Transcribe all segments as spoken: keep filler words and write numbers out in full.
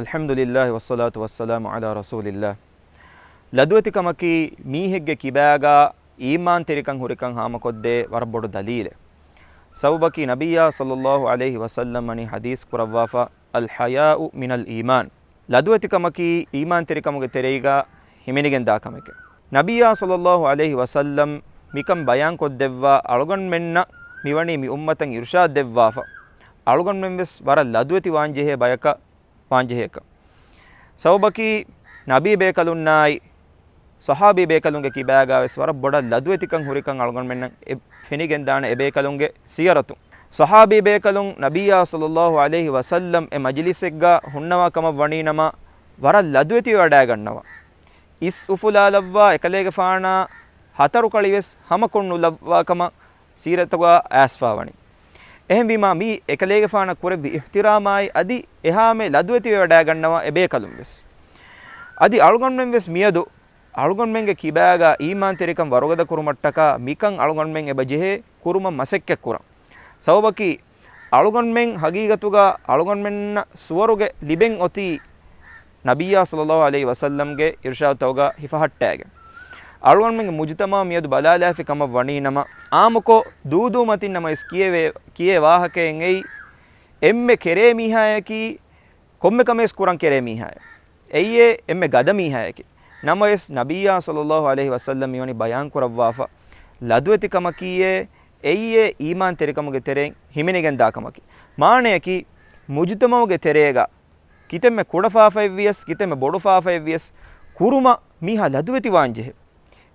الحمد لله والصلاة والسلام على رسول الله. ލަދުވެތިކަމަކީ މީހެއްގެ ކިބާގަ އީމާންތެރިކަން ހުރިކަން ހާމަކޮށްދޭ ވަރަށް ބޮޑު ދަލީލެއް. ސަބަބަކީ ނަބިއްޔާ ޞައްލައްލާހު ޢަލައިހި ވަސައްލަމް ވަނީ ޙަދީޘް ކުރައްވާފަ، الحياء من الإيمان. ލަދުވެތިކަމަކީ އީމާންތެރިކަމުގެ ތެރެއިގަ ހިމެނިގެންދާ ކަމެކެވެ. ނަބިއްޔާ ޞައްލައްލާހު ޢަލައިހި ވަސައްލަމް މިކަން ބަޔާންކޮށްދެއްވާ އަޅުގަނޑުމެންނަށް މިވަނީ މި އުއްމަތަށް އިރުޝާދު ދެއްވާފަ، އަޅުގަނޑުމެން ވެސް ވަރަށް ލަދުވެތި ވާންޖެހޭ ބަޔަކަށް ވާންޖެހޭކަން. ސަބަބަކީ ނަބީ ބޭކަލުންނާއި ޞަޙާބީ ބޭކަލުންގެ ކިބާގާވެސް ވަރަށް ބޮޑަށް ލަދުވެތިކަން ހުރިކަން އަޅުގަނޑުމެންނަށް އެ ފެނިގެންދާނެ އެބޭކަލުންގެ ސީރަތު. ޞަޙާބީ ބޭކަލުން ނަބިއްޔާ ޞައްލައްލާހު ޢަލައިހި ވަސައްލަމް އެ މަޖިލިސެއްގަ ހުންނަވާ ކަމަށް ވަނީނަމަ، ވަރަށް ލަދުވެތިވެވަޑައިގަންނަވާ. އިސް އުފުލާލައްވާ އެކަލޭގެފާނާ ހަތަރު ކަޅިވެސް ހަމަކޮށްނުލައްވާ ކަމަށް ސީރަތުގަ އައިސްފާވަނީ. އެހެންވީމާ، މީ އެކަލޭގެފާނަށް ކުރެއްވި އިޙްތިރާމާއި އަދި އެހާމެ ލަދުވެތިވެވަޑައިގަންނަވާ އެބޭކަލުން ވެސް. އަދި އަޅުގަނޑުމެން ވެސް މިއަދު އަޅުގަނޑުމެންގެ ކިބާގަ އީމާންތެރިކަން ވަރުގަދަކުރުމަށްޓަކާ މިކަން އަޅުގަނޑުމެން އެބަ ޖެހޭ ކުރުމަށް މަސައްކަތްކުރަން. ސަބަބަކީ، އަޅުގަނޑުމެން ހަގީގަތުގަ އަޅުގަނޑުމެންނަށް ސުވަރުގެ ލިބެން އޮތީ ނަބިއްޔާ ޞައްލައްލާހު ޢަލައިހި ވަސައްލަމްގެ އިރުޝާދުތަކުގަ ހިފަހައްޓާގެން. އަޅުގަނޑުމެންގެ މުޖުތަމަޢު މިއަދު ބަލާލާފި ކަމަށް ވަނީ ނަމަ، އާއްމުކޮށް ދޫދޫމަތިން ނަމަވެސް ކިޔެވޭ، ކިޔޭ ވާހަކައެއް އެއީ، އެންމެ ކެރޭ މީހާޔަކީ ކޮންމެ ކަމެއް ކުރަން ކެރޭ މީހާޔަށް. އެއީއޭ އެންމެ ގަދަ މީހާޔަކީ. ނަމަވެސް، ނަބިއްޔާ ޞައްލައްލާހު ޢަލައިހި ވަސައްލަމް މިވަނީ ބަޔާންކުރައްވާފަ، ލަދުވެތިކަމަކީއޭ، އެއީއޭ އީމާންތެރިކަމުގެ ތެރެއިން ހިމެނިގެންދާ ކަމަކީ. މާނަޔަކީ، މުޖުތަމަޢުގެ ތެރޭގަ ކިތަންމެ ކުޑަ ފާފައެއްވިޔަސް، ކިތަންމެ ބޮޑު ފާފައެއްވިޔަސް، ކުރުމަށް މީހާ ލަދުވެތިވާންޖެހޭ.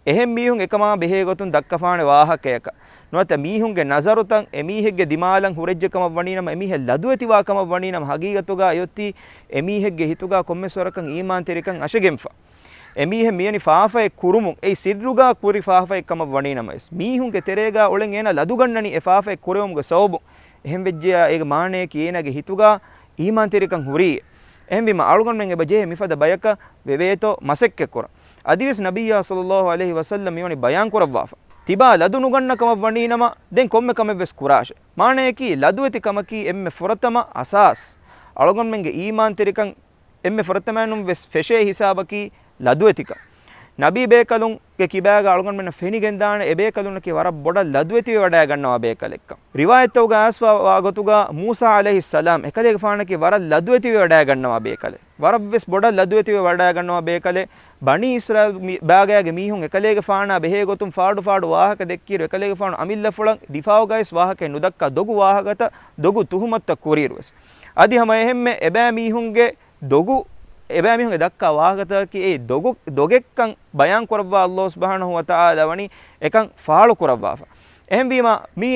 އެހެން މީހުން އެކަމާ ބެހޭގޮތުން ދައްކަފާނެ ވާހަކަޔަކަށް ނުވަތަ މީހުންގެ ނަޒަރުތައް އެމީހެއްގެ ދިމާލަށް ހުރެއްޖެ ކަމަށް ވަނީނަމަ، އެމީހެއް ލަދުވެތިވާ ކަމަށް ވަނީނަމަ، ހަގީގަތުގަ އެއޮތީ އެމީހެއްގެ ހިތުގަ ކޮންމެސް ވަރަކަށް އީމާންތެރިކަން އަށެގެންފަ. އެމީހެއް މިވަނީ ފާފައެއް ކުރުމުން، އެއީ ސިއްރުގަ ކުރި ފާފައެއް ކަމަށް ވަނީނަމަވެސް، މީހުންގެ ތެރޭގަ އުޅެން އޭނަ ލަދުގަންނަނީ އެ ފާފައެއް ކުރެވުމުގެ ސަބަބުން. އެހެންވެއްޖެޔާ އޭގެ މާނަޔަކީ އޭނާގެ ހިތުގަ އީމާންތެރިކަން ހުރީ. އެހެންވީމަ އަޅުގަނޑުމެން އެބަ ޖެހޭ މިފަދަ ބަޔަކަށް ވެވޭތޯ މަސައްކަތްކުރަން. އަދިވެސް ނަބިއްޔާ ޞައްލައްލާހު ޢަލައިހި ވަސައްލަމް މިވަނީ ބަޔާންކުރައްވާފަ، ތިބާ ލަދު ނުގަންނަ ކަމަށް ވަނީނަމަ، ދެން ކޮންމެ ކަމެއްވެސް ކުރާށޭ. މާނަޔަކީ، ލަދުވެތި ކަމަކީ އެންމެ ފުރަތަމަ އަސާސް. އަޅުގަނޑުމެންގެ އީމާންތެރިކަން އެންމެ ފުރަތަމައިނުން ވެސް ފެށޭ ހިސާބަކީ ލަދުވެތިކަން. ނަބީ ބޭކަލުންގެ ކިބާގަ އަޅުގަނޑުމެންނަށް ފެނިގެންދާނެ އެބޭކަލުންނަކީ ވަރަށް ބޮޑަށް ލަދުވެތިވެވަޑައިގަންނަވާ ބޭކަލެއްކަން. ރިވާޔަތްތަކުގަ އައިސްފަވާ ގޮތުގަ މޫސާ ޢަލައިހިއްސަލާމް އެކަލޭގެފާނަކީ ވަރަށް ލަދުވެތިވެވަޑައިގަންނަވާ ބޭކަލެއް. ވަރަށްވެސް ބޮޑަށް ލަދުވެތިވެވަޑައިގަންނަވާ ބޭކަލެއް. ބަނީ އިސްރާއީލް މި-، ބާގާގެ މީހުން އެކަލޭގެފާނާ ބެހޭގޮތުން ފާޑުފާޑު ވާހަކަ ދެއްކިއިރު، އެކަލޭގެފާނު އަމިއްލަފުޅަށް ދިފާޢުގައިވެސް ވާހަކައެއް ނުދައްކާ ދޮގު ވާހަކަތައް ދޮގު ތުހުމަތުތައް ކުރިއިރުވެސް. އަދި ހަމައެހެންމެ އެބައިމީހުންގެ ދޮގު، އެބައިމީހުންގެ ދައްކާ ވާހަކަތަކަކީ އެ ދޮގު، ދޮގެއްކަން ބަޔާން ކުރައްވާ ﷲ ސުބްޙާނަހޫ ވަތަޢާލާ ވަނީ އެކަން ފާޅު ކުރައްވާފަ. އެހެންވީމާ، މީ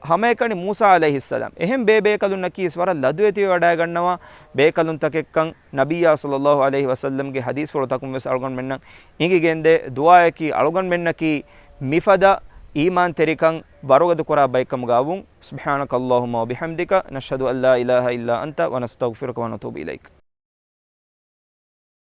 ހަމައެކަނި މޫސާ ޢަލައިހިއްސަލާމް އެހެން ބޭބޭކަލުންނަކީ ވަރަށް ލަދުވެތިވެވަޑައިގަންނަވާ ބޭކަލުންތަކެއްކަން ނަބިއްޔާ ޞައްލައްލާހު ޢަލައިހި ވަސައްލަމްގެ ޙަދީޘްފުޅުތަކުން ވެސް އަޅުގަނޑުމެންނަށް އެނގިގެންދޭ. ދުޢާއަކީ އަޅުގަނޑުމެންނަކީ މިފަދަ އީމާންތެރިކަން ވަރުގަދަ ކުރާ ބައެއްކަމުގައިވުން. سبحانك اللهم وبحمدك، نشهد أن لا إله إلا أنت، ونستغفرك ونتوب إليك.